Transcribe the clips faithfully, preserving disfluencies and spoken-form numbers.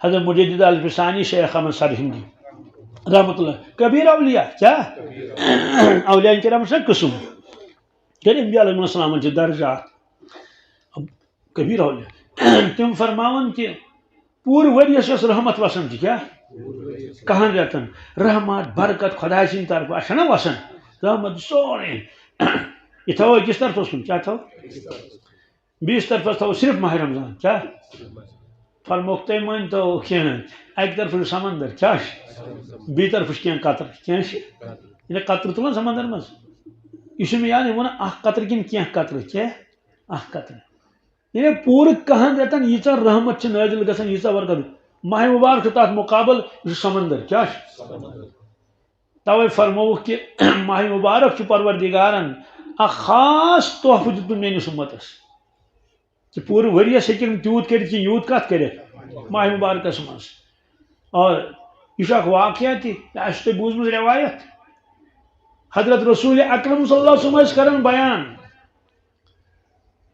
حضرت مجدد الفسانی، شیخ احمد سرہندی رحمۃ اللہ، کبیر اولیاء، کیا؟ اولیاء کرام چھِ قسم، کٔرۍ انبیاء علیہ السلام چھِ درجات۔ کبیر اولیاء۔ تِم فرماوان کہ پوٗرٕ ؤریَس یۄس رحمت وسان چھِ، کیا؟ کہن رٮ۪تن۔ رحمت، برکت خدایہِ سٕنٛدِ طرفہٕ، اَسہِ چھَنہ وسان رحمت سورُے۔ یہِ تھاوو أکِس طرفس کُن، کیا تھاوو؟ بیٚیِس طرفس تھاوو صرف ماہِ رمضان، کیا؟ فرموکھ تٔمۍ، مٲنۍ تو کینٛہہ، اَکہِ طرفہٕ چھُ سمندر، کیٛاہ چھُ؟ بیٚیہِ طرفہٕ چھُ کینٛہہ قطرٕ، کینٛہہ چھِ؟ یعنی قطرٕ تُلان سمندر منٛز۔ یہِ چھُ مےٚ یاد، یِمو ووٚن اَکھ قطرٕ کِنہٕ کینٛہہ قطرٕ، کینٛہہ، اَکھ قطرٕ۔ یعنی پوٗرٕ کہن رٮ۪تن ییٖژاہ رحمت چھِ نٲزِل گژھان، ییٖژاہ برکت۔ ماہِ مبارک چھُ تَتھ مُقابل، یہِ چھُ سمندر، کیٛاہ چھُ؟ توے فرمووُکھ کہ ماہِ مبارک چھُ پروردگارن اکھ خاص تحفہٕ دیُتمُت میٲنِس اُمتس۔ کہ پوٗرٕ ؤریَس ہیٚکہِ نہٕ تیوٗت کٔرِتھ کینٛہہ، یوٗت کَتھ کٔرِتھ ماہِ مبارکس منٛز۔ اور یہِ چھُ اکھ واقعہ تہِ، یہِ آسہِ تۄہہِ بوٗزمٕژ روایت۔ حضرت رسول اکرم صلی اللہ علیہ وسلم ٲسۍ کران بیان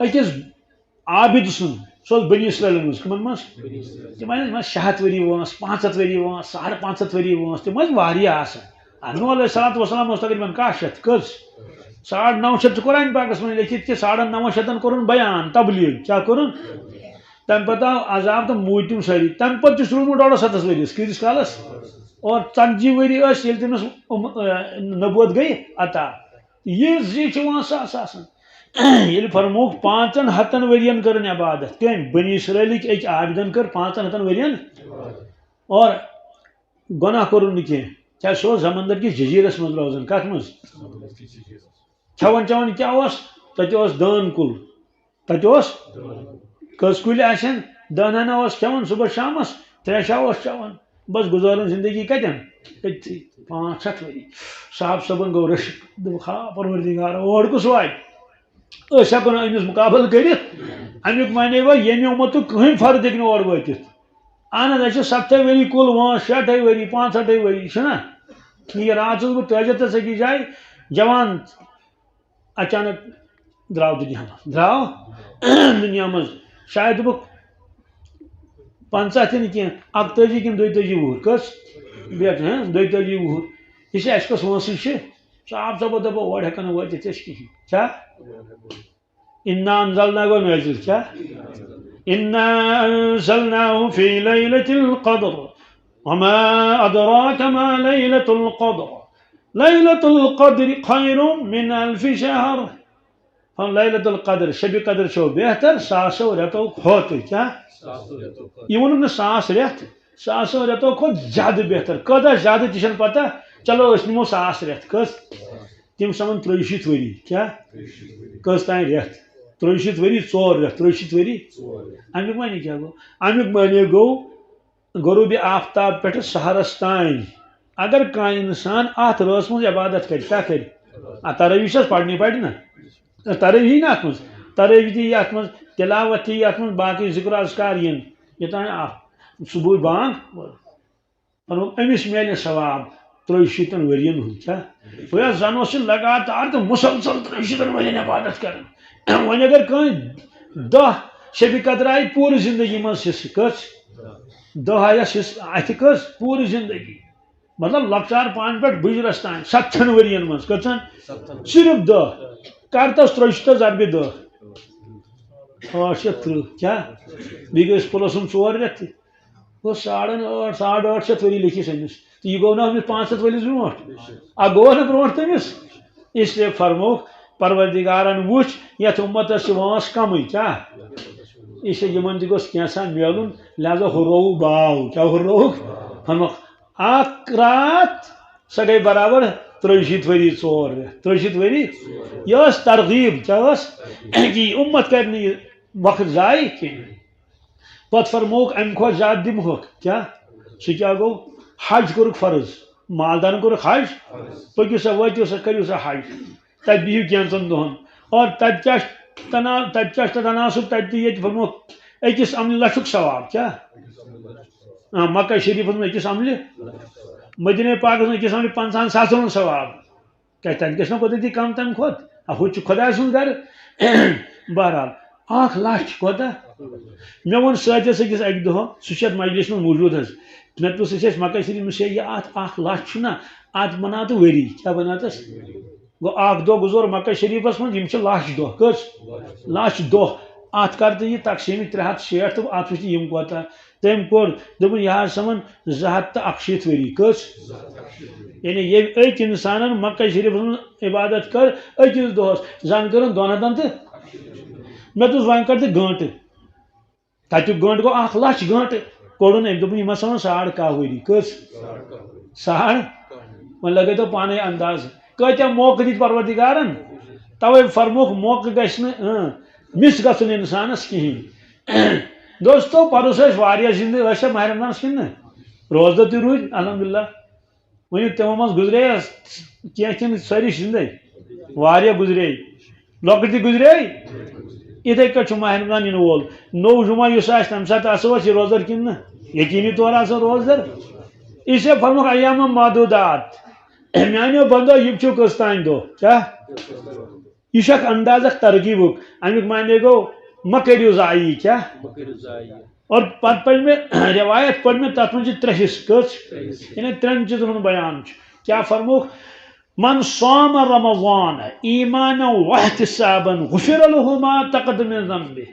أکِس عابد سُنٛد، سُہ اوس بنی اسرائیلن منٛز، کٕمن منٛز؟ تِم ٲسۍ منٛز شےٚ ہتھ ؤری وٲنٛس، پانٛژھ ہتھ ؤری وٲنٛس، ساڑٕ پانٛژھ ہتھ ؤری وٲنٛس، تِم ٲسۍ واریاہ آسان۔ آدم علیہ الصلوۃ والسلام اوس تقریباً کاہ شیٚتھ، کٔژ؟ ساڑ نو شیٚتھ چھُ قرآن پاکس منٛز لیکھِتھ کہِ ساڑن نو شیٚتن کوٚرُن بیان، تبلیغ۔ کیٛاہ کوٚرُن؟ تَمہِ پتہٕ آو عذاب تہٕ موٗدۍ تِم سٲری۔ تَمہِ پتہٕ تہِ چھُ روٗدمُت ڈۄڈس ہتس ؤرِیَس۔ کۭتِس کالس؟ اور ژتجی ؤری ٲسۍ ییٚلہِ تٔمِس اُم-، ٲ، نبوت گٔے عطا۔ یہِ زِ چھِ یِوان ساس آسان۔ ییٚلہِ فرمووُکھ، پانٛژن ہتن ؤرین کٔرٕن عبادت۔ کٔمۍ؟ بنی اسرائیلٕکۍ أکۍ عابدن کٔر پانٛژن ہتن ؤرین۔ اور گۄناہ کوٚرُن نہٕ کینٛہہ۔ کیٛازِ سُہ اوس سمندر کِس جزیرس منٛز روزان۔ کتھ منٛز؟ کھٮ۪وان چٮ۪وان کیٛاہ اوس؟ تتہِ اوس دٲن کُل۔ تتہِ اوس کٔژ کُلۍ آسن؟ دٲن ہنا اوس کھٮ۪وان صبحس شامس، تریشہ اوس چٮ۪وان۔ بس گُزاران زندگی کتٮ۪ن؟ أتھی۔ پانٛژھ ہتھ ؤری۔ صاحب صٲبن گوٚو رشک، دوٚپُکھ، ہا پروردگار، اور کُس واتہِ؟ أسۍ ہٮ۪کو نہٕ أمِس مُقابلہٕ کٔرِتھ۔ اَمیُک معنی گوٚو، ییٚمہِ اُمتُک کٕہٕنۍ فرد ہیٚکہِ نہٕ اورٕ وٲتِتھ۔ اہن حظ، اَسہِ چھِ ستھے ؤری کُل وٲنٛس، شیٹھے ؤری، پانٛژہٲٹھے ؤری، چھُنہ؟ یہِ راتھ اوسُس بہٕ تٲجِر تَس أکِس جایہِ، جوان اچانک درٛاو دُنیا منٛز، درٛاو دُنیا منٛز۔ شاید دوٚپُکھ پنٛژاہ تہِ نہٕ کینٛہہ، اَکتٲجی کِنہٕ دۄیتٲجی وُہُر۔ کٔژ؟ بیٹھ، ہہ، دۄیتٲجی وُہُر۔ یہِ چھِ اَسہِ کۄس وٲنٛسٕے چھِ؟ صاف صاف دَپو، اور ہٮ۪کو نہٕ وٲتِتھ أسۍ کِہیٖنۍ۔ کیٛاہ؟ اِنا انزلنا گوٚو نٲزِل۔ کیٛاہ؟ اِنا انزلناہ فی لیلۃ القدر۔ وما ادراک ما لیلۃ القدر۔ لیلۃ القدر خیر من الف شہر۔ فرموو، لیلۃ القدر، شبِ قدر چھو بہتر ساسو رٮ۪تو کھۄتہٕ۔ کیٛاہ؟ یہِ ووٚنُکھ نہٕ ساس رٮ۪تھ، ساسو رٮ۪تو کھۄتہٕ زیادٕ بہتر۔ کۭژاہ زیادٕ تہِ چھَنہٕ پتہ، چلو أسۍ نِمو ساس رٮ۪تھ۔ کٔژ؟ تِم چھِ وَنان ترٛیہِ شیٖتھ ؤری۔ کیٛاہ؟ کٔژ تام رٮ۪تھ؟ ترٛیہِ شیٖتھ ؤری، ژور رٮ۪تھ، ترٛیہِ شیٖتھ ؤری۔ اَمیُک معنی کیٛاہ گوٚو؟ اَمیُک معنی گوٚو، غروب آفتاب پٮ۪ٹھٕ سحرس تام اگر کانٛہہ اِنسان اَتھ رٲژ منٛز عبادت کرِ، کیٛاہ کرِ؟ آ، تراویح چھس پرنی پرِ نا؟ تراویح یی نا اَتھ منٛز؟ تراویح تہِ یی اَتھ منٛز، تلاوت تہِ یی اَتھ منٛز، باقٕے ذکر و اذکار یِن۔ یوٚتام اَکھ صبحٕے بانگ، فرموو، أمِس میلہِ ثواب ترٛیہِ شیٖتن ؤرین ہُنٛد۔ کیٛاہ؟ گویا زن اوس یہِ لگاتار تہٕ مسلسل ترٛیہِ شیٖتن ؤرین عبادت کران۔ وۄنۍ اگر کٲنٛسہِ دَہ شبِ قدر آیہِ پوٗرٕ زندگی منٛز حصہٕ، کٔژ؟ دَہ آیس حصہٕ، اَتھِ کٔژ؟ پوٗرٕ زندگی۔ مطلب، لۄکچار پانہٕ پٮ۪ٹھ بُجرس تام، ستتھن ؤرین منٛز۔ کٔژن؟ صرف دَہ۔ کر تس ترٛیہِ شیٖتس ضربِ دَہ؟ ٲٹھ شیٚتھ ترٕٛہ۔ کیٛاہ؟ بیٚیہِ گٔے أسۍ پلس ہُم ژور رٮ۪تھ تہِ۔ گوٚو ساڑن ٲٹھ، ساڑ ٲٹھ شیٚتھ ؤری لیکھِس أمِس۔ تہٕ یہِ گوٚو نہ أمِس پانٛژھ ہتھ ؤرِس برونٛٹھ؟ اَ، گوٚو نہ برونٛٹھ تٔمِس؟ اس لیے فرمووُکھ، پروردگارن وُچھ، یتھ اُمتس چھِ وٲنٛس کمٕے۔ کیٛاہ؟ اس لیے یِمن تہِ گوٚژھ کینٛژھا میلُن، لہذا ہُررووُکھ باو۔ کیٛاہ ہُررووُکھ؟ فرمووُکھ، اکھ راتھ، سۄ گٔے برابر ترٛیہِ شیٖتھ ؤری، ژور رٮ۪تھ۔ ترٛیہِ شیٖتھ ؤری؟ یہِ ٲس ترغیب۔ کیٛاہ ٲس؟ کہِ یہِ اُمت کرِ نہٕ یہِ وقت ضایع کینٛہہ۔ پتہٕ فرمووُکھ، امہِ کھۄتہٕ زیادٕ دِمہوکھ۔ کیٛاہ؟ سُہ کیٛاہ گوٚو؟ حج کوٚرُکھ فرض۔ مالدارن کوٚرُکھ حج۔ پٔکِو سا، وٲتِو سا، کٔرِو سا حج۔ تتہِ بِہِو کینٛژن دۄہن۔ اور تتہِ کیٛاہ چھُ تنا-، تتہِ کیٛاہ چھُ تناسب؟ تتہِ تہٕ ییٚتہِ فرمووُکھ، أکِس عملہِ لچھُک ثواب۔ کیٛاہ؟ آ، مکہ شریفس منٛز أکِس عملہِ، مدینہ پاکس منٛز أکِس عملہِ پنٛژاہن ساسن ہُنٛد ثواب۔ کیٛازِ تتہِ گژھِ نا قۄدرتی کم تمہِ کھۄتہٕ؟ آ، ہُتہِ چھُ خۄداے سُنٛد گرٕ۔ بہرحال، اکھ لچھ کوتاہ؟ مےٚ ووٚن سٲتھیَس أکِس اَکہِ دۄہ، سُہ چھُ یَتھ مجلِسہِ منٛز موٗجوٗد حظ۔ مےٚ دوٚپُس، أسۍ ٲسۍ مکہ شریٖف، مےٚ دوٚپُس، ہے، یہِ اَتھ اکھ لچھ چھُنہ، اَتھ بناو تہٕ ؤری، کیٛاہ بناو تَس؟ گوٚو اکھ دۄہ گُزور مکہ شریٖفَس منٛز، یِم چھِ لچھ دۄہ، کٔژ؟ لچھ دۄہ۔ اَتھ کر تہٕ یہِ تقسیٖم ترٛےٚ ہَتھ شیٹھ تہٕ اَتھ وٕچھ یہِ یِم کوتاہ۔ تٔمۍ کوٚر، دوٚپُن، یہِ حظ سَمَن زٕ ہَتھ تہٕ اَکشیٖتھ ؤری۔ کٔژ؟ یعنی ییٚلہِ أکۍ اِنسانَن مکہ شریٖفَس منٛز عبادت کٔر أکِس دۄہَس، زَن کٔرٕن دۄن ہَتَن تہٕ۔ مےٚ دوٚپُس، وۄنۍ کَر تہٕ گٲنٛٹہٕ۔ تَتیُک گٲنٛٹہٕ گوٚو اَکھ لَچھ گٲنٛٹہٕ۔ کوٚڑُن أمۍ، دوٚپُن، یِم ہسا وَن ساڑ کاہ ؤری۔ کٔژ؟ ساڑ؟ وۄنۍ لَگٲیتو پانَے انداز۔ کۭتیٛاہ موقعہٕ دِتۍ پروردگارَن؟ تَوَے فرمووُکھ، موقعہٕ گژھِ نہٕ، اۭں، مِس گژھُن اِنسانَس کِہیٖنۍ۔ دوستو، پَرُس ٲسۍ واریاہ زِندٕ، ٲسۍ سا ماہِ رمضانَس کِنہٕ نہٕ؟ روزدَر تہِ روٗدۍ، الحمدللہ۔ ؤنِو، تِمو منٛز گُزرے حظ کینٛہہ کِنہٕ سٲری چھِ زِندَے؟ واریاہ گُزرے۔ لۄکٕٹۍ تہِ گُزرے۔ یِتھَے کٔٹھۍ چھُ ماہِ رمضان یِنہٕ وول۔ نوٚو جمعہ یُس آسہِ، تَمہِ ساتہٕ آسو أسۍ یہِ روزدَر کِنہٕ نہٕ؟ یقیٖنی طور آسو روزدَر۔ اِسے فرمووُکھ ایام معدودات۔ میٛانیو بندو، یِم چھِو کٔژ تام دۄہ؟ کیٛاہ؟ یہِ چھُ اکھ انداز اکھ ترغیٖبُک۔ اَمیُک معنی گوٚو، مہ کٔرِو ضایع۔ کیٛاہ؟ مہ کٔرِو ضایع۔ اور پتہٕ پٔر مےٚ روایت، پٔر مےٚ، تَتھ منٛز چھِ ترٛےٚ حصہٕ۔ کٔژ؟ ترٛےٚ حصہٕ۔ یعنی ترٛٮ۪ن چیٖزن ہُنٛد بیان چھُ۔ کیٛاہ فرمووُکھ؟ من صام رمضان ایمانا واحتسابا غفر له ما تقدم من ذنبه۔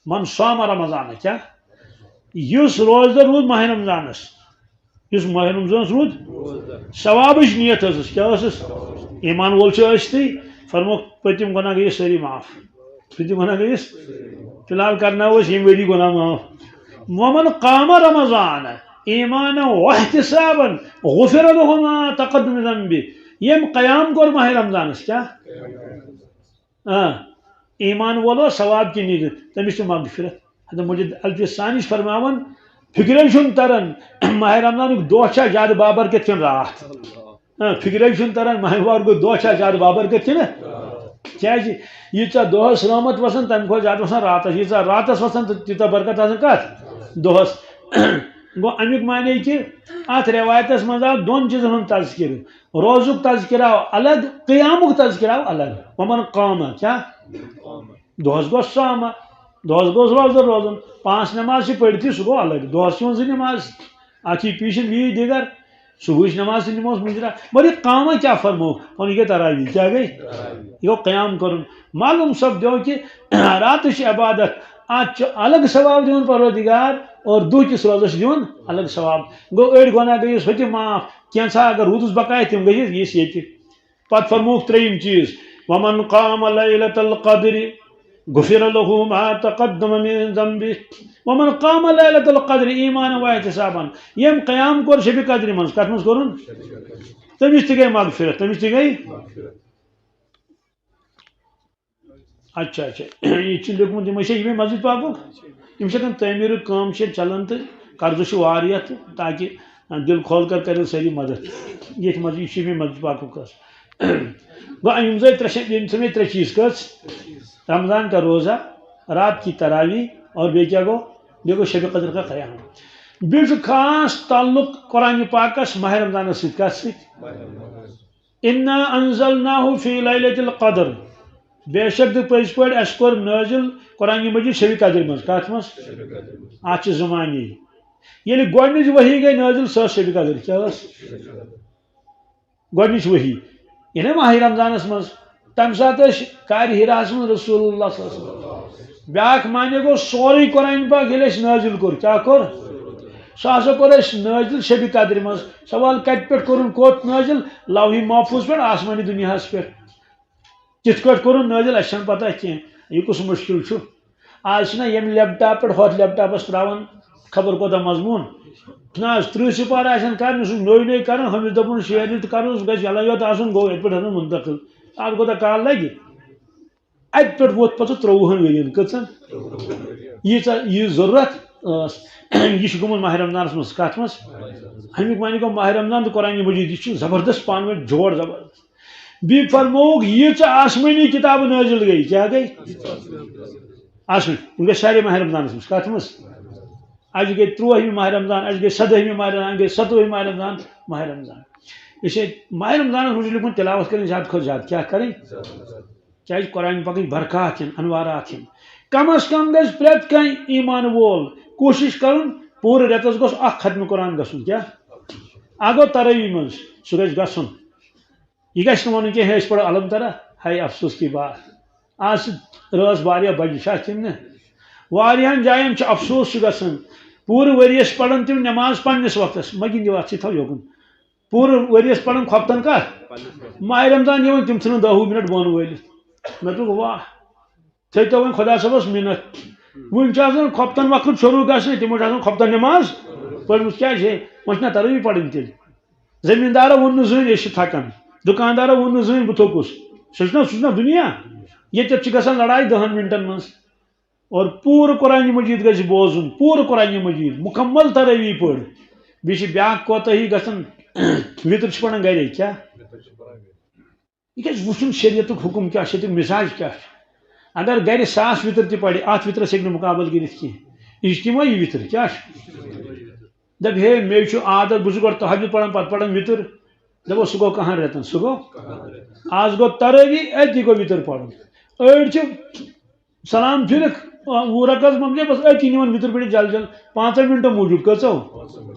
من صام رمضان، کیٛاہ؟ یُس روزدر روٗد ماہِ رمضانس، یُس ماہِ رمضانس روٗد، ثوابٕچ نیت ٲسٕس۔ کیٛاہ ٲسٕس؟ ایمان وول چھُ ٲسۍتھٕے۔ فرمووُکھ، پٔتِم گۄناہ گٔیِس سٲری معاف۔ پٔتِم گۄناہ گٔیِس۔ فی الحال کرناوو أسۍ ییٚمہِ ؤری گۄناہ معاف۔ ومن قام رمضان ایمانا واحتسابا غفر له ما تقدم من ذنبه۔ ییٚمۍ قیام کوٚر ماہِ رمضانس، کیٛاہ؟ آ، ایمان وولو ثواب کہِ نیٖرِتھ، تٔمِس چھِ مغفرت۔ حضرت مجید الفی ثانی چھِ فرماوان، فکرے چھُنہٕ تران ماہِ رمضانُک دۄہ چھا زیادٕ بابرکت کِنہٕ راتھ۔ آ، فکرے چھُنہٕ تران ماہِ مبارکُک دۄہ چھا زیادٕ بابرکت کِنہٕ۔ کیٛازِ ییٖژاہ دۄہس رحمت وسان، تمہِ کھۄتہٕ زیادٕ وسان راتس، ییٖژاہ راتس وسان، تہٕ تیٖژاہ برکت آسان کتھ؟ دۄہس۔ گوٚو امیُک معنی کہِ اتھ روایتس منٛز آو دۄن چیٖزن ہُنٛد تذکرٕ۔ روزُک تذکرہ آو الگ، قیامُک تذکرہ آو الگ۔ ومن قام، کیٛاہ؟ دۄہس گوٚو صامہ، دۄہس گوٚژھ روزدر روزُن۔ پانٛژھ نماز چھِ پٔرِتھٕے، سُہ گوٚو الگ۔ دۄہس چھِ یِوان زٕ نماز، اکھ یی پیٖشن، بیٚیہِ یی دِگر۔ صبحٕچ نماز تہِ نِموس مُجرا۔ مگر یہِ قامہ کیٛاہ فرموو؟ ووٚن، یہِ گٔے تراویح۔ کیٛاہ گٔے؟ یہِ گوٚو قیام کرُن۔ معلوم سپدیو کہِ راتٕچ عبادت، اتھ چھُ الگ ثواب دِوان پروردگار، اور دۄہ کِس روزس چھُ دِوان الگ ثواب۔ گوٚو، أڑۍ گۄناہ گٔیِس ہوٚتہِ معاف، کینٛژھا اگر روٗدُس بقایا، تِم گٔیِس، یِس ییٚتہِ۔ پتہٕ فرمووُکھ ترٛیٚیِم چیٖز، ومن قام لیلة القدر غفر له ما تقدم من ذنبه۔ ومن قام لیلة القدر ایمانا واحتسابا۔ ییٚمۍ قیام کوٚر شبِ قدرِ منٛز، کتھ منٛز کوٚرُن؟ تٔمِس تہِ گٔے مغفرت، تٔمِس تہِ گٔے۔ اچھا، اچھا۔ یہِ چھُ لیوٚکھمُت، یِمے چھا یِمے مسجد پاکُک؟ یِم چھِ دَپان تعمیٖرُک کٲم چھِ چلان تہٕ قرضہٕ چھُ واریاہ تہٕ تاکہِ دِل کھول کر کَرن سٲری مدد۔ ییٚتھۍ منٛز، یہِ چھُ یِمے مسجد پاکُک قصہٕ۔ گوٚو یِم زٕ ترٛےٚ چھِ، یِم تھٲومٕتۍ ترٛےٚ چیٖز۔ کٔژ؟ رمضان کا روزہ، رات کی تراویح، اور بیٚیہِ کیٛاہ گوٚو؟ بیٚیہِ گوٚو شبِ قدر کا قیام۔ بیٚیہِ چھُ خاص تعلق قرآن پاکس ماہِ رمضانس سۭتۍ۔ کَتھ سۭتۍ؟ انا انزلناہ فی لیلۃ القدر۔ بے شک تہٕ پٔزۍ پٲٹھۍ اَسہِ کوٚر نٲزِل قرآن مجید شبِ قدر منٛز۔ کَتھ منٛز؟ اَتھ چھِ زٕ معنی۔ ییٚلہِ گۄڈٕنِچ وحی گٔے نٲزِل، سۄ ٲس شبِ قدر۔ کیٛاہ ٲس؟ گۄڈٕنِچ وحی۔ یعنی ماہِ رمضانَس منٛز۔ تَمہِ ساتہٕ ٲسۍ غارِ حراہَس منٛز رسول اللہ صلی اللہ علیہ وسلم۔ بیٛاکھ معنی گوٚو، سورُے قرآن پاک ییٚلہِ اَسہِ نٲزِل کوٚر۔ کیٛاہ کوٚر؟ سُہ ہسا کوٚر اَسہِ نٲزِل شبِ قدرِ منٛز۔ سوال، کَتہِ پٮ۪ٹھ کوٚرُن، کوٚت نٲزِل؟ لوحِ محفوظ پٮ۪ٹھ، آسمٲنی دُنیاہَس پٮ۪ٹھ۔ کِتھ کٲٹھۍ کوٚرُن نٲزِل، اَسہِ چھَنہٕ پَتہ کینٛہہ۔ یہِ کُس مُشکِل چھُ؟ آز چھِنہ ییٚمہِ لیپ ٹاپ پٮ۪ٹھ ہۄتھ لیپ ٹاپَس ترٛاوان خبر کوٗتاہ مضموٗن۔ چھُنہ آز تٕرٛہ سِپارٕ آسان کَرنہِ، سُہ چھُ نوٚے نوٚے کَران، ہُمِس دَپُن شیرنہِ تہٕ کَرُن، سُہ گژھِ یَلَے یوت آسُن، گوٚو ییٚتہِ پٮ۪ٹھ اَنُن مُنتقل۔ اَتھ کوٗتاہ کال لَگہِ؟ اَتہِ پٮ۪ٹھ ووت پَتہٕ ژۄوُہَن ؤرِیَن۔ کٔژَن؟ ییٖژاہ یہِ ضروٗرت ٲس، یہِ چھُ گوٚمُت ماہِ رمضانَس منٛز۔ کَتھ منٛز؟ اَمیُک معنی گوٚو، ماہِ رمضان تہٕ قرآنِ مجیٖد، یہِ چھُ زبردست پانہٕ ؤنۍ جوڑ زبردست۔ بیٚیہِ فرمووُکھ، ییٖژاہ آسمٲنی کِتابہٕ نٲزِل گٔے۔ کیٛاہ گٔے؟ آسمٲنی۔ یِم گٔے سارے ماہِ رمضانَس منٛز۔ کَتھ منٛز؟ اَجہِ گٔے تُرٛوٲہمہِ ماہِ رمضان، اَجہِ گٔے سَدٲہمہِ ماہِ رمضان، اَجہِ گٔے سَتوُہمہِ ماہِ رمضان، ماہِ رمضان۔ أسۍ چھِ ماہِ رمضانَس منٛز چھُ لیوٚکھمُت تِلاوت کَرٕنۍ زیادٕ کھۄتہٕ زیادٕ۔ کیٛاہ کَرٕنۍ؟ کیٛازِ قرآن پاکٕکۍ برکات یِن، انوارات یِن۔ کم از کم گژھِ پرٛٮ۪تھ کانٛہہ ایمان وول کوٗشش کرُن، پوٗرٕ رٮ۪تس گوٚژھ اکھ ختم قرآن گژھُن۔ کیٛاہ؟ اکھ گوٚو تراویح منٛز، سُہ گژھِ گژھُن۔ یہِ گژھِ نہٕ وَنُن کینٛہہ، "ہے، أسۍ پَرو الم ترا، ہے، افسوس کی بات۔ آز چھِ رٲژ واریاہ بجہِ، چھا کِنہٕ نہٕ؟" واریاہَن جایَن چھُ افسوس چھُ گژھان، پوٗرٕ ؤرِیَس پَران تِم نٮ۪ماز پنٛنِس وقتَس، مَگِن دِو اَتھ سۭتۍ تھاو یوکُن۔ پوٗرٕ ؤرِیَس پَران خۄفتَن کَتھ؟ ماہِ رمضان یِوان، تِم ژھٕنان دَہ وُہ مِنٹ بۄن وٲلِتھ۔ مےٚ دوٚپ، واہ، تھٲیتو وۄنۍ خۄدا صٲبَس مِنت۔ وٕنہِ چھُ آسان خۄفتَن وقت شروٗع گژھنٕے، تِمو چھُ آسان خۄفتَن نٮ۪ماز پٔرمٕژ، کیٛازِ ہے، وۄنۍ چھِنہ تَرٲوی پَرٕنۍ تیٚلہِ؟ زٔمیٖندارا ووٚن نہٕ زٕہٕنۍ أسۍ چھِ تھکان، دُکاندارا ووٚن نہٕ زٕہٕنۍ بہٕ تھوٚکُس۔ سُہ چھُنہ، سُہ چھُنہ دُنیا؟ ییٚتٮ۪تھ چھِ گژھان لڑایہِ دَہَن مِنٹَن منٛز۔ اور پوٗرٕ قرآنِ مجیٖد گژھِ بوزُن، پوٗرٕ قرآنِ مجیٖد، مُکمل ترٲوی پٔر۔ بیٚیہِ چھِ بیٛاکھ کوتاہی گژھان، وِتٕر چھِ پَران گَرے، کیٛاہ؟ یہِ گژھِ وٕچھُن شریعتُک حُکُم کیٛاہ چھُ، تہٕ مِزاج کیٛاہ چھُ۔ اگر گَرِ ساس وِتٕر تہِ پَرِ، اَتھ وِترَس ہیٚکہِ نہٕ مُقابلہٕ کٔرِتھ کینٛہہ۔ اجتماعی وِتٕر کیٛاہ چھُ؟ دَپہِ، ہے، مےٚ چھُ عادت، بہٕ چھُس گۄڈٕ تہجد پَران، پَتہٕ پَران وِتٕر۔ دَپو، سُہ گوٚو کَہَن رٮ۪تَن، سُہ گوٚو؟ آز گوٚو ترٲوی، أتی گوٚو وِتٕر پَرُن۔ أڑۍ چھِ سلام پھِرِکھ، آ، وُہ رکعت مۄکلے، بس أتی نِوان وِتٕر پٔرِتھ جل جل، پانٛژن منٹن موٗجوٗب کٔژو؟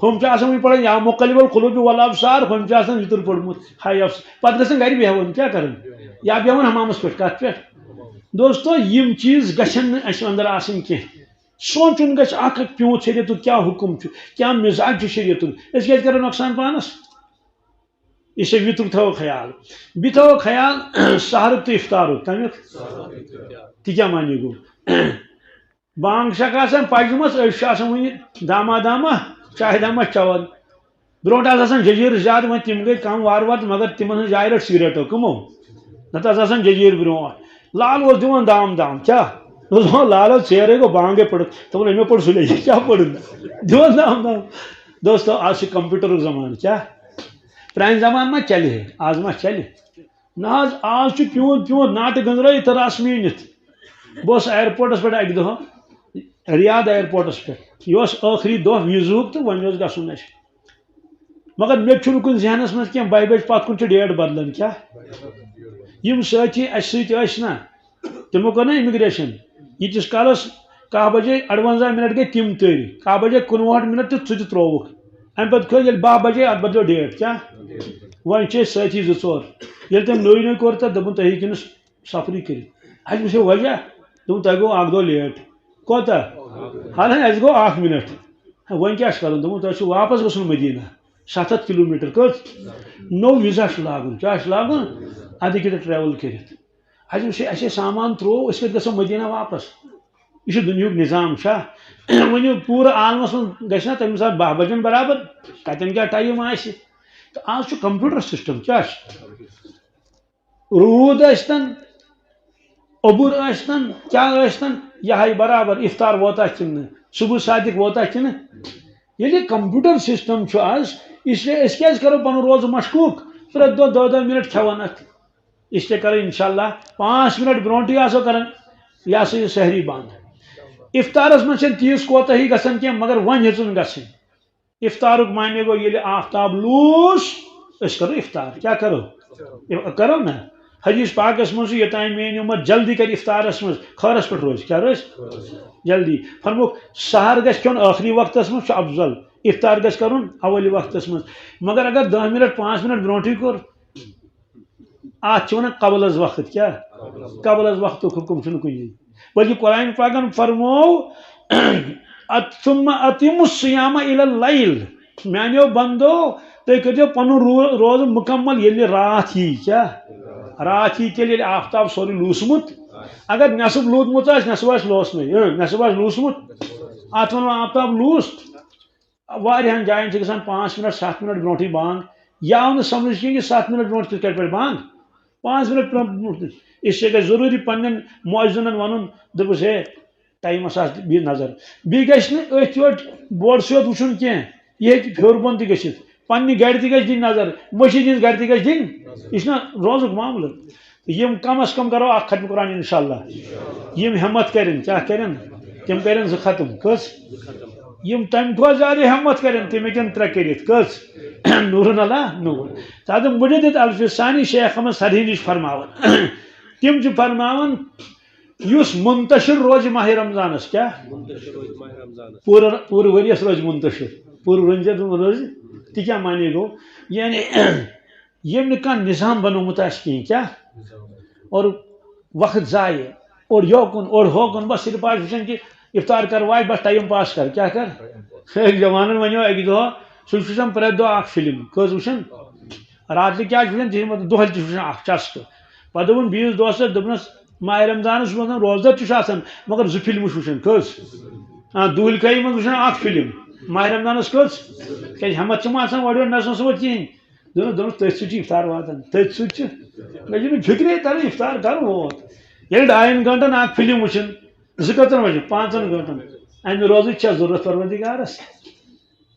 ہُم چھِ آسان وۄنۍ پران یا مقلب القلوب والابصار، ہُم چھِ آسان وِتٕر پوٚرمُت، ہاے افس-، پتہٕ گژھن گرِ بیہوان، کیٛاہ کرن؟ یا بیہوان حمامس پٮ۪ٹھ، کتھ پٮ۪ٹھ؟ دوستو، یِم چیٖز گژھن نہٕ اَسہِ اندر آسٕنۍ کینٛہہ۔ سونٛچُن گژھِ اکھ اکھ پیوٗنٛت شریعتُک کیٛاہ حُکم چھُ، کیٛاہ مِزاج چھُ شریعتُک، أسۍ کیٛازِ کرو نۄقصان پانس؟ یہِ چھِ وِتُر تھاوو خیال۔ بیٚیہِ تھاوو خیال سحرُک تہٕ اِفطارُک۔ کَمیُک؟ تہِ کیٛاہ معنی گوٚو؟ بانٛگ چھَکھ آسان پَجمَژ، أسۍ چھِ آسان وٕنہِ داما داما، چاے داما چٮ۪وان۔ برونٛٹھ آسہٕ آسان جٔجیٖر زیادٕ، وۄنۍ تِم گٔے کَم وارٕ وارٕ، مگر تِمَن ہٕنٛز جاے رٔٹ سِگریٹو۔ کٕمو؟ نَتہٕ آسہٕ آسان جٔجیٖر برونٛٹھ۔ لال اوس دِوان دام دام، کیٛاہ؟ اوس دَپان، "لالو، ژیرَے گوٚو، بانٛگَے پٔرٕتھ۔" دوٚپُن، "أمۍ مےٚ پوٚر سُلے، یہِ کیٛاہ پوٚرُن؟" دِوان دام دام۔ دوستو، آز چھُ کمپیوٹرُک زمانہٕ، کیٛاہ؟ پرٛانہِ زمانہٕ ما چلہِ ہے، آز ما چلہِ؟ نہ حظ، آز چھُ پیوٗنٛت پیوٗنٛت ناٹہٕ گٔنٛزرٲیِتھ تہٕ رس میٖنِتھ۔ بہٕ اوسُس ایئرپورٹس پٮ۪ٹھ اَکہِ دۄہ، ریاض ایئرپورٹس پٮ۪ٹھ۔ یہِ اوس ٲخری دۄہ ویٖزاہُک تہٕ وۄنۍ اوس گژھُن اَسہِ۔ مگر مےٚ تہِ چھُنہٕ کُنہِ ذہنس منٛز کینٛہہ، بَہہِ بجہِ پتھ کُن چھُ ڈیٹ بدلان۔ کیٛاہ؟ یِم سٲتھی اَسہِ سۭتۍ ٲسۍ نا، تِمو کٔر نا امیگریشن۔ ییٖتِس کالس کاہ بجے اَرٕوَنزاہ منٹ گٔے تِم تٔرۍ، کاہ بجے کُنوُہَٹھ منٹ تہٕ ژٕ تہِ ترٛووُکھ۔ اَمہِ پتہٕ کھٔتۍ ییٚلہِ باہ بجے، اَتھ بدلیو ڈیٹ۔ کیٛاہ؟ وۄنۍ چھِ أسۍ سٲتھی زٕ ژور۔ ییٚلہِ تٔمۍ نٔے نٔے کوٚر، تہٕ دوٚپُن، "تُہۍ ہیٚکِو نہٕ سفرٕے کٔرِتھ۔" اَسہِ وُچھے وجہ، دوٚپُن، "تۄہہِ گوٚو اَکھ دۄہ لیٹ۔" کوتاہ؟ حالانکہِ اَسہِ گوٚو اَکھ منٹ۔ وۄنۍ کیٛاہ چھُ کَرُن؟ دوٚپُن، "تۄہہِ چھُ واپس گژھُن مدینہ، ستھ ہتھ کلوٗ میٖٹر۔ کٔژ؟ نوٚو ویٖزا چھُ لاگُن۔" کیٛاہ چھُ لاگُن؟ اَدٕ ہیٚکِو تُہۍ ٹریول کٔرِتھ۔ اَسہِ وٕچھے، اَسہِ ہے سامان ترٛوو، أسۍ کَتہِ گژھو مدینہ واپس؟ یہِ چھُ دُنیہُک نظام چھا؟ وۄنۍ یہِ پوٗرٕ عالمس منٛز گژھِ نا تَمہِ ساتہٕ باہ بجن برابر، کَتٮ۪ن کیٛاہ ٹایم آسہِ؟ تہٕ آز چھُ کمپیوٹر سسٹم، کیٛاہ چھُ؟ روٗد ٲسۍتن، اوٚبُر ٲسۍتن، کیٛاہ ٲسۍتن، یہِ ہاوِ برابر افطار ووتا کِنہٕ نہٕ، صبح صادق ووتا کِنہٕ۔ ییٚلہِ یہِ کمپیوٹر سسٹم چھُ آز، اس لیے أسۍ کیٛازِ کرو پنُن روزٕ مشکوک؟ پرٛٮ۪تھ دۄہ دَہ دَہ منٹ کھٮ۪وان اَتھ۔ اس لیے کرو انشاءاللہ پانٛژھ منٹ برونٛٹھٕے آسو کران یہِ ہسا یہِ سحری بنٛد۔ افطارس منٛز چھَنہٕ تیٖژ کوتاہی گژھان کینٛہہ، مگر وۄنۍ ہیٚژٕن گژھٕنۍ۔ افطارُک معنی گوٚو، ییٚلہِ آفتاب لوٗس، أسۍ کرو افطار۔ کیٛاہ کرو؟ اف-، کرو نا؟ حدیث پاکس منٛز چھُ، یوٚتام میٛٲنۍ اُمت جلدی کرِ افطارس منٛز، خٲرس پٮ۪ٹھ روزِ۔ کیٛاہ روزِ؟ جلدی۔ فرمووُکھ، سحر گژھِ کھیوٚن ٲخری وقتس منٛز، چھُ افضل۔ افطار گژھِ کرُن اولِ وقتس منٛز۔ مگر اگر دَہ منٹ، پانٛژھ منٹ برونٛٹھٕے کوٚر، اتھ چھِ ونان قبل از وقت۔ کیٛاہ؟ قبل از وقتُک حُکم چھُنہٕ کُنی۔ بلکہِ قرآن پاکن فرموو، "ات-، ثم اتم الصیام الی اللیل"، میانیو بندو، تُہۍ کٔرۍزیو پنُن رو-، روزٕ مُکمل ییٚلہِ راتھ یی۔ کیٛاہ؟ راتھ یی تیٚلہِ، ییٚلہِ آفتاب سورُے لوٗسمُت۔ اگر نٮ۪صٕف لوٗدمُت آسہِ، نٮ۪صٕف آسہِ لوسنٕے، اۭں، نٮ۪صٕف آسہِ لوٗسمُت، اتھ ونو آفتاب لوٗس۔ واریاہن جاین چھِ گژھان پانٛژھ منٹ، ستھ منٹ برونٛٹھٕے بانگ۔ یہِ آو نہٕ سمجھ کینٛہہ کہِ ستھ منٹ برونٛٹھ کِتھ کٔٹھۍ پڑِ بانگ۔ پانٛژھ منٹ برونٛٹھ، برونٛٹھ۔ اس لیے گژھِ ضروٗری پننٮ۪ن مؤذنن ونُن، دوٚپُس، "ہے، ٹایمس آس بیٚیہِ نظر۔" بیٚیہِ گژھِ نہٕ أتھۍ یوت بورڈسٕے یوت وٕچھُن کینٛہہ، یہِ ہیٚکہِ ہیوٚر بۄن تہِ گٔژھِتھ۔ پننہِ گرِ تہِ گژھِ دِنۍ نظر، مٔشیٖد ہٕنٛز گرِ تہِ گژھِ دِنۍ۔ یہِ چھُنہ روزُک معاملہٕ۔ یِم کم از کم کرو اکھ ختم قرآن انشاءاللہ۔ یِم ہمت کرن، کیٛاہ کرن؟ تِم کرن زٕ ختم۔ کٔژ؟ یِم تمہِ کھۄتہٕ زیادٕ ہمت کرن، تِم ہیٚکن ترٛےٚ کٔرِتھ۔ کٔژ؟ نورن علی نور۔ تادٕ مجدد الفسانی شیخ احمد سرہی نِش فرماوان۔ تِم چھِ فرماوان، یُس منتشر روزِ ماہِ رمضانس، کیٛاہ؟ منتشر روزِ ماہِ رمضانس۔ پوٗرٕ، پوٗرٕ ؤریَس روزِ منتشر، پوٗرٕ ؤریَس روزِ۔ تہِ کیٛاہ معنی گوٚو؟ یعنی ییٚمۍ نہٕ کانٛہہ نظام بنوومُت آسہِ کِہیٖنۍ، کیٛاہ؟ اور وقت ضایع، اور یوکُن، اور ہوکُن، بس صرف آسہِ وٕچھان کہِ افطار کر واتہِ، بس ٹایم پاس کر، کیٛاہ کر؟ أکۍ جوانن ونیو اکہِ دۄہ، سُہ چھُ وٕچھان پرٛٮ۪تھ دۄہ اکھ فلم۔ کٔژ وٕچھان؟ راتلہِ کیٛاہ چھُ وٕچھان؟ تِہنٛدِ مطلب دۄہلہِ تہِ چھُ وٕچھان اکھ چسکہٕ۔ پتہٕ دوٚپُن بیٚیِس دوستس، دوٚپنس، ماہِ رمضانس چھُ آسان، روزدر تہِ چھُ آسان، مگر زٕ فلمہٕ چھُ وٕچھان۔ کٔژ؟ آ، دۄہلہِ کٔہۍ منٛز وٕچھان اکھ فلم۔ ماہِ رمضانس کٔژ؟ کیٛازِ ہٮ۪متھ چھُم آسان اورٕ یورٕ نژنس ووت کِہیٖنۍ۔ دوٚپنس، دوٚپنس، تٔتھۍ سۭتۍ چھُ افطار واتان، تٔتھۍ سۭتۍ چھُ۔ مےٚ چھُنہٕ فکرے تران افطار کر ووت۔ ییٚلہِ ڈاین گنٹن اکھ فلم وٕچھن، زٕ کٔژن بجن؟ پانٛژن گنٹن۔ امہِ روزٕچ چھا ضرورت پروردگارس؟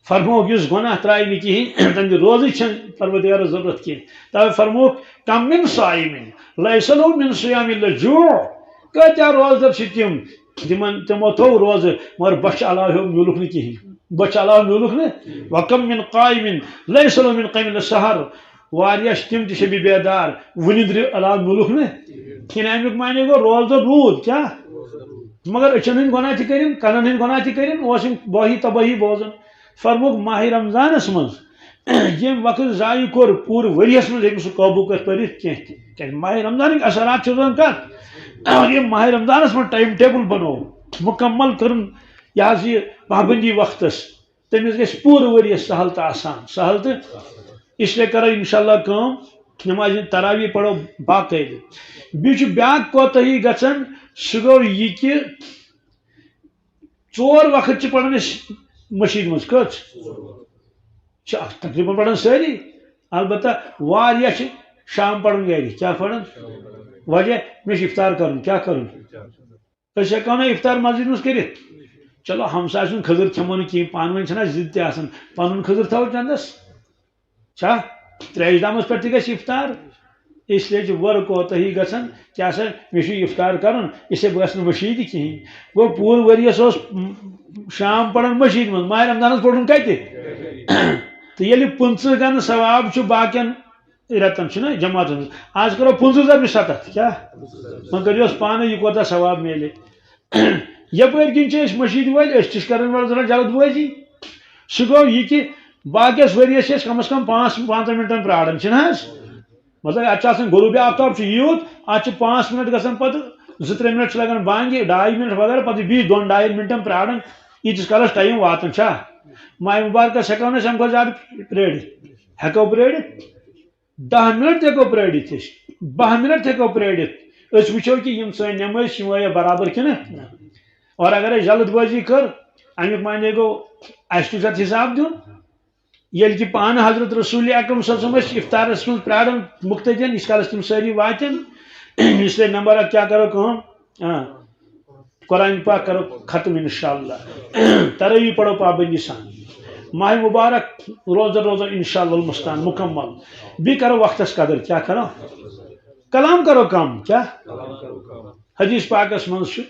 فرمووُکھ، یُس گۄناہ ترٛایہِ نہٕ کِہیٖنۍ، تٔمۍ روزٕچ چھَنہٕ پروردگارس ضرورت کینٛہہ۔ توے فرمووُکھ، کم من صائم لیس لہ من صیام الا الجوع۔ کۭتیاہ روزدر چھِ تِم، تِمن، تِمو تھوٚو روزٕ، مگر بۄچھِ علاوٕ ہیوٚو میوٗلُکھ نہٕ کِہیٖنۍ۔ بۄچھِ علاوٕ میوٗلُکھ نہٕ۔ وکم من قائم لیس لہ من قیام الا السحر۔ واریاہ چھِ تِم تہِ شبِ بیدار، وُنِندرِ علاوٕ میوٗلُکھ نہٕ کِہیٖنۍ۔ اَمیُک معنی گوٚو، روزدر روٗد، کیٛاہ؟ مگر أچھن ہٕنٛدۍ گۄناہ تہِ کٔرِن، کَنن ہٕنٛدۍ گۄناہ تہِ کٔرِن، اوس یِم بٲہی تبٲہی بوزان۔ فرمووُکھ، ماہِ رمضانس منٛز ییٚمۍ وقت ضایع کوٚر، پوٗرٕ ؤریَس منٛز ہیٚکہِ نہٕ سُہ قوبوٗ کٔرِتھ پٔرِتھ کینٛہہ تہِ۔ کیٛازِ ماہِ رمضانٕکۍ اثرات چھِ روزان کَتھ؟ ییٚمۍ ماہِ رمضانس منٛز ٹایم ٹیبل بنوو، مُکمل کٔرٕن یہِ حظ یہِ پابندی وقتس، تٔمِس گژھِ پوٗرٕ ؤریَس سہل تہٕ آسان، سہل تہٕ۔ اس لیے کرو انشاءاللہ کٲم، نماز تراویح پرو باقاعدٕ۔ بیٚیہِ چھُ بیٛاکھ کوتاہی گژھان، سُہ گوٚو یہِ کہِ ژور وقت چھِ پران أسۍ مٔشیٖد منٛز۔ کٔژ؟ چھِ اَکھ تقریباً پران سٲری، البتہ واریاہ چھِ شام پران گرِ۔ کیٛاہ پران؟ وجہ، مےٚ چھُ افطار کرُن۔ کیٛاہ کرُن؟ أسۍ ہٮ۪کو نہ افطار مسجد منٛز کٔرِتھ؟ چلو، ہمسایہِ سُنٛد کھٔزٕر کھٮ۪مو نہٕ کِہیٖنۍ، پانہٕ ؤنۍ چھِنہ ضد تہِ آسان، پنُن کھٔزٕر تھاوو چندس۔ چھا؟ تریش دامس پٮ۪ٹھ تہِ گژھِ افطار۔ اس لیے چھِ وٲر کوتاہی گژھان، کیٛاہ سا، مےٚ چھُ افطار کرُن، اس لیے بہٕ گژھٕ نہٕ مٔشیٖد کِہیٖنۍ۔ گوٚو، پوٗرٕ ؤریَس اوس شام پران مٔشیٖد منٛز، ماہِ رمضانس پوٚرُن کتہِ؟ تہٕ ییٚلہِ پٕنٛژٕہ گنہٕ ثواب چھُ باقین رٮ۪تن چھُنہ جماعتن منٛز۔ آز کرو پٕنٛژٕہ ضربِ ستتھ، کیٛاہ؟ وۄنۍ کٔرِو حظ پانہٕ یہِ کوٗتاہ ثواب میلہِ۔ یپٲرۍ کِنۍ چھِ أسۍ مٔشیٖدِ وٲلۍ، أسۍ تہِ چھِ کران وۄنۍ زن جلد بٲزی۔ سُہ گوٚو یہِ کہِ باقیس ؤریَس چھِ أسۍ کم از کم پانٛژھ، پانٛژن منٹن پراران، چھِنہ حظ؟ مطلب، اتھ چھُ آسان غروب آفتاب چھُ یوٗت، اتھ چھِ پانٛژھ منٹ گژھان، پتہٕ زٕ ترٛےٚ منٹ چھِ لگان بانگہِ، ڈاے منٹ وغیرہ، پتہٕ بیٚیہِ دۄن ڈاین منٹن پراران، ییٖتِس کالس ٹایم واتان چھا۔ ماہِ مبارکس ہٮ۪کو نہٕ أسۍ امہِ کھۄتہٕ زیادٕ پرٲرِتھ۔ ہٮ۪کو پرٲرِتھ؟ دَہ منٹ تہِ ہٮ۪کو پرٲرِتھ أسۍ، باہ منٹ تہِ ہٮ۪کو پرٲرِتھ۔ أسۍ وٕچھو کہِ یِم سٲنۍ نٮ۪مٲز چھِ، یِم آیہِ برابر کِنہٕ؟ اور اگر اَسہِ جلد بٲزی کٔر، اَمیُک معنی گوٚو، اَسہِ تہِ چھُ اَتھ حساب دیُن۔ ییٚلہِ کہِ پانہٕ حضرت رسول اکرم صلی اللہ علیہ وسلم ٲسۍ افطارس منٛز پراران مقتدین، ییٖتِس کالس تِم سٲری واتن، اس لیے نمبر اکھ کیٛاہ کرو کٲم؟ آ۔ قرآن پاک کرو ختم انشاءاللہ۔ تراویح پرو پابندی سان۔ ماہِ مبارک روزدر روزو انشاءاللہ المستعان مکمل۔ بیٚیہِ کرو وقتس قدر، کیٛاہ کرو؟ کلام کرو کم، کیٛاہ؟ حدیث پاکس منٛز چھُ،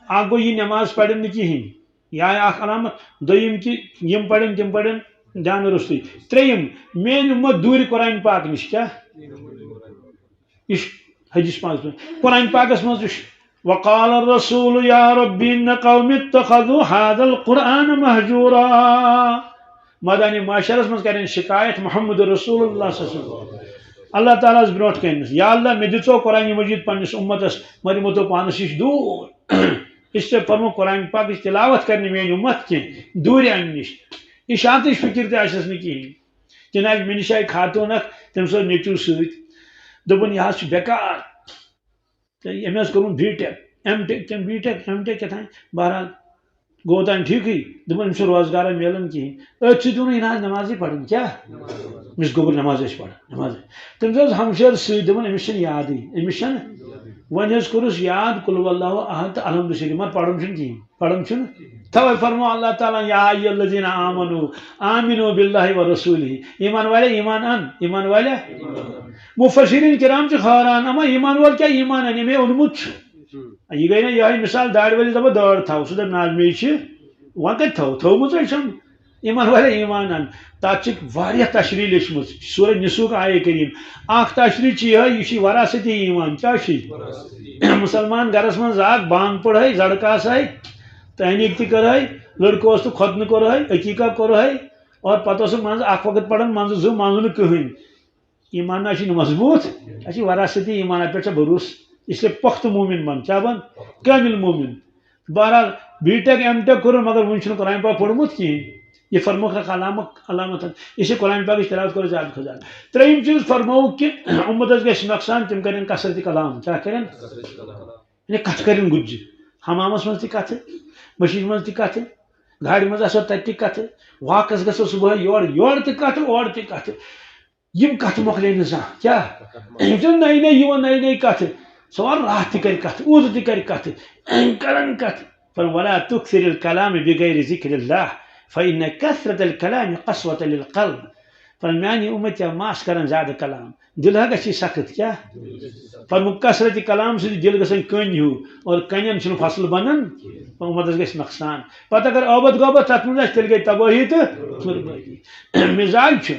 اکھ گوٚو یہِ نماز پرن نہٕ کِہیٖنۍ، یہِ آیہِ اکھ علامت۔ دوٚیِم کہِ یِم پرن، تِم پرن دھیان روٚستُے۔ ترٛیٚیِم، میٲنۍ اُمت دوٗرِ قرآن پاک نِش، کیٛاہ؟ یہِ چھُ حدیث پاکس منٛز، قرآن پاکس منٛز تہِ چھُ، وقال الرسول یا رب ان قوم اتخذوا هذا القرآن مهجورا۔ مٲدانِ محشرس منٛز کرن شکایت محمد رسول اللہ صلی اللہ علیہ وسلم۔ اللہ تعالیٰ ہس برونٛٹھ کنہِ، یا اللہ، مےٚ دِژو قرآن مجید پننِس اُمتس، مگر یِمو تھوٚو پانس نِش دوٗر۔ اس لیے فرمو قرآن پاکٕچ تلاوت کرِ نہٕ میٲنۍ اُمت کینٛہہ، دوٗرِ امہِ نِش۔ اشاعتٕچ فکر تہِ آسٮ۪س نہٕ کِہیٖنۍ۔ چنانچہ مےٚ نِش آیہِ خاتوٗن اکھ، تٔمِس اوس نیٚچوٗ سۭتۍ۔ دوٚپُن، یہِ حظ چھُ بیکار۔ تہٕ أمۍ حظ کوٚرمُت بی ٹیک، ایم ٹیک کِنہٕ بی ٹیک، ایم ٹیک کیٛاہ تام۔ بہرحال، گوٚو تام ٹھیٖکٕے۔ دوٚپُن، أمِس چھُنہٕ روزگارا میلان کِہیٖنۍ۔ أتھۍ سۭتۍ ووٚنُن، یہِ نہ حظ نمازٕے پرٕنۍ۔ کیٛاہ؟ أمِس گوٚبُر نماز ٲسۍ پران، نماز۔ تٔمِس اوس ہمشیر سۭتۍ، دوٚپُن، أمِس چھَنہٕ یادٕے، أمِس چھَنہٕ۔ وۄنۍ حظ کوٚرُس یاد، قل ہو اللہ احد تہٕ الحمد شریف، مگر پرُن چھُنہٕ کِہیٖنۍ۔ پران چھُنہٕ؟ توے فرمو اللہ تعالیٰ، یا ایھا الذین آمنو آمنو باللہ و رسولہ۔ ایمان والے، ایمان ان، ایمان والے۔ مفسرین کرام چھِ حٲران، اما ایمان وول کیٛاہ ایمان انہِ؟ مےٚ اوٚنمُت چھُ۔ یہِ گٔے نہ یِہوٚے مثال، دارِ وٲلِس دپو دٲر تھاو، سُہ دپہِ نہ حظ مے چھِ، وۄنۍ کتہِ تھاو؟ تھٲومٕژے چھم۔ ایمان والے ایمان ان۔ تتھ چھِ واریاہ تشریح لیچھمٕژ۔ سورہ نسوک آیے کریم۔ اکھ تشریح چھِ یِہے، یہِ چھِ وراثتی ایمان۔ کیٛاہ چھِ؟ مسلمان گرس منٛز اکھ بانگ پٔرہے، زڑکہٕ آسہے، تحنیٖک تہِ کٔرہے، لڑکہٕ اوس تہٕ ختنہٕ کوٚرہے، عقیقہ کوٚرہے، اور پتہٕ اوس سُہ منٛزٕ اکھ وقت پران، منٛزٕ زٕ، منٛزٕ نہٕ کٕہٕنۍ۔ ایمان نہ چھُ مضبوط، اَسہِ چھِ وراثتی ایمان، اَتھ پٮ۪ٹھ چھا بھروسہٕ۔ اس لیے پختہٕ مومن بن، کیٛاہ بن؟ کامل مومن۔ بہرحال، بی ٹیک، ایم ٹیک کوٚرُن، مگر وُنہِ چھُنہٕ قرآن پاک پوٚرمُت کِہیٖنۍ۔ یہِ فرموکھ اکھ علامت، علامت۔ اس لیے قرآن پاکٕچ تلاوت کرو زیادٕ کھۄتہٕ زیادٕ۔ ترٛیٚیِم چیٖز فرمووُکھ کہِ اُمتس گژھِ نۄقصان، تِم کرن کثرت کلام۔ کیٛاہ کرن؟ یعنی کتھٕ کرن گُتجہِ۔ حمامس منٛز تہِ کتھٕ، مٔشیٖد منٛز تہِ کتھٕ، گاڑِ منٛز آسو تتہِ تہِ کتھٕ، واکس گژھو صبحٲے یورٕ، یورٕ تہِ کتھٕ، اورٕ تہِ کتھٕ۔ یِم کتھٕ مۄکلے نہٕ زانٛہہ۔ کیٛاہ؟ یِم چھِ نَیہِ نَیہِ یِوان، نَیہِ نَیہِ کتھٕ۔ سوال راتھ تہِ کرِ کتھٕ، اوٗرٕ تہِ کرِ کتھٕ، کرن کتھٕ۔ فرموو، "ولا تکثر الکلام بغیر ذکر اللہ، فإن کثرت الکلام قسوۃ للقلب۔" فرموو، میانہِ اُمتیا، ما آس کران زیادٕ کلام، دِل ہا گژھِ سخت۔ کیٛاہ؟ فرموو، کثرت کلام سۭتۍ چھُ دِل گژھان کٔنۍ ہیوٗ، اور کَنٮ۪ن چھُنہٕ فصل بنان، اُمتس گژھِ نۄقصان۔ پتہٕ اگر ٲبت غٲبت تتھ منٛز آسہِ، تیٚلہِ گٔے تبٲہی تہٕ بربٲدی۔ مزاج چھُ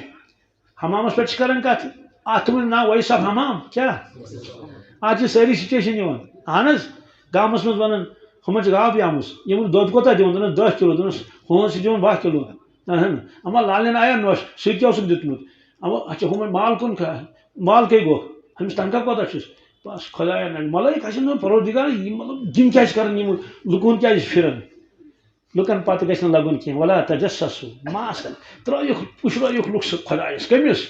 حمامس پٮ۪ٹھ چھِ کران کتھ، اتھ چھُ وۄنۍ ناو ویس آف حمام۔ کیٛاہ؟ اتھ چھِ سٲری سچویشن یِوان۔ اہن حظ، گامس منٛز ونان، ہُمن چھِ گاو پیمٕژ، یِمن دۄد کوتاہ دِوان؟ دپان، "دَہ کِلوٗ۔" دپان، "ہُہُنٛد چھِ دِوان باہ کِلوٗ۔" اہن، اما لالین آیا نوش، سُہ تہِ اوسُکھ دیُتمُت۔ اما اچھا، ہُمن مال کُن کھا-، مال کٔہۍ گوٚو؟ أمِس تنخواہ کوتاہ چھُس؟ بس خدایا نہ، ملٲیِک آسن دپان، "پروردگار، یہِ مطلب دِم کیٛازِ کران یِم، لُکن کیٛازِ پھِران؟" لُکن پتہٕ گژھِ نہٕ لگُن کینٛہہ۔ ولا تجسسوا، ما آسن۔ ترٲیِکھ، پُشرٲیِکھ لُکھ سۭتۍ خۄدایس۔ کٔمِس؟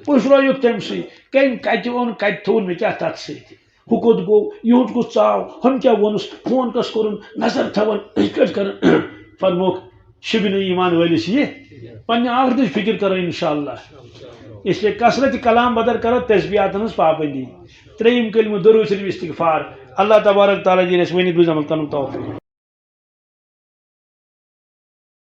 پُشرٲیِکھ تٔمۍ سٕے۔ کٔمۍ کتہِ اوٚن، کتہِ تھوٚو، مےٚ کیٛاہ تتھ سۭتۍ؟ ہُہ کوٚت گوٚو، یِہُنٛد کُس ژاو، ہُم کیٛاہ ووٚنُس، فون کس کوٚرُن، نظر تھاوان، یِتھ کٲٹھۍ کران۔ فرموکھ، شِبہِ نہٕ ایمان وٲلِس یہِ۔ پننہِ ٲخرتٕچ فکر کرو انشاءاللہ۔ اس لیے کثرت کلام بدر کرو تسبیحاتن ہٕنٛز پابندی۔ ترٛیٚیِم کلمہٕ درود شریف استغفار۔ اللہ تبارک تعالیٰ دِیِن اَسہِ ؤنِتھ بوٗزِتھ عمل کرنُک توفیق۔